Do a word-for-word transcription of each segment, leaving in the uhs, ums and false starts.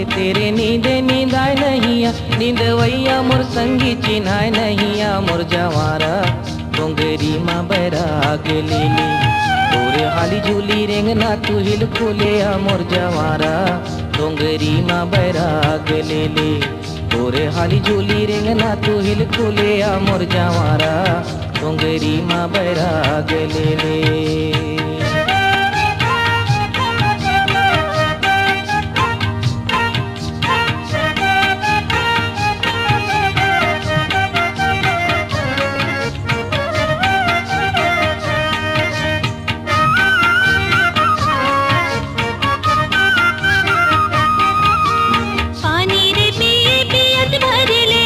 तेरे नींदे नींदाय नहिया, नींदवैया मोर संगी चिन्हाय नहिया, मोर जवारा डोंगरी मा बैराग ले ले। तोरे हाली झूली रेंगना तू हिल खुले आ, मोर जवारा डोंगरी मा बैराग ले ले। तोरे हाली झूली रेंगना तू हिल खुले आ, मोर जवारा डोंगरी मा बैराग ले ले। पानी रे पिए पियत भर ले,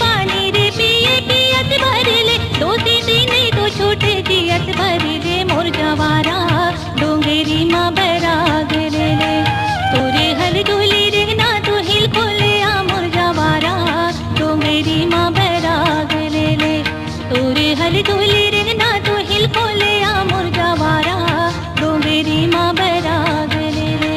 पानी रे पिए पियत भर ले, दो तीन दिन तो छूट जियत भर ले, मोर जवारा डोंगरी मा बैराग ले ले। तोरे हल डोली रेंगना तू हिल खोले आ, मोर जवारा डोंगरी मा बैराग ले ले। तोरे हल डोली रेंगना तू हिल खोले आ, मोर जवारा डोंगरी मा बैराग ले ले।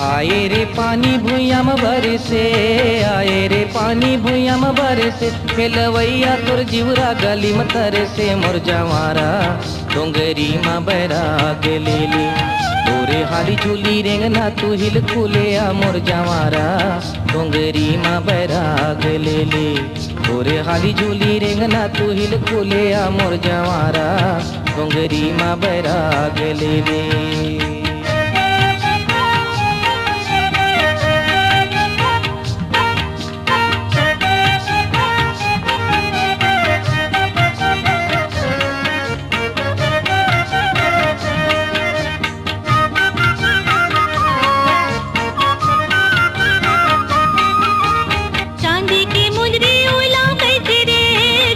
आए रे पानी भुइयां म बरसे, आए रे पानी भुइयां म बरसे, खेलवैया तोर जिउरा गली म तरसे, मोर जवारा डोंगरी मा बैराग ले ले। तोरे हाली झूली रेंगना तू हिल खुले आ, मोर जवारा डोंगरी मा बैराग ले ले। तोरे हाली झूली रेंगना तू हिल खुले आ, मोर जवारा डोंगरी मा बैराग ले ले। चांदी के मुंदरी उला कइसे रे,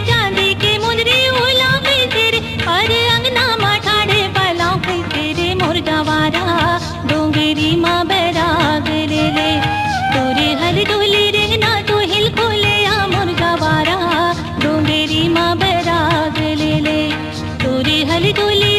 चांदी के मुंदरी उला कइसे रे, पर अंगना मा ठाड़े पलाव कइसे रे, मोर जवारा डोंगरी मा बैराग ले ले। तोरे हल डोली रेंगना तू हिल खोले आ, मोर जवारा डोंगरी मा बैराग ले ले। तोरे हल डोली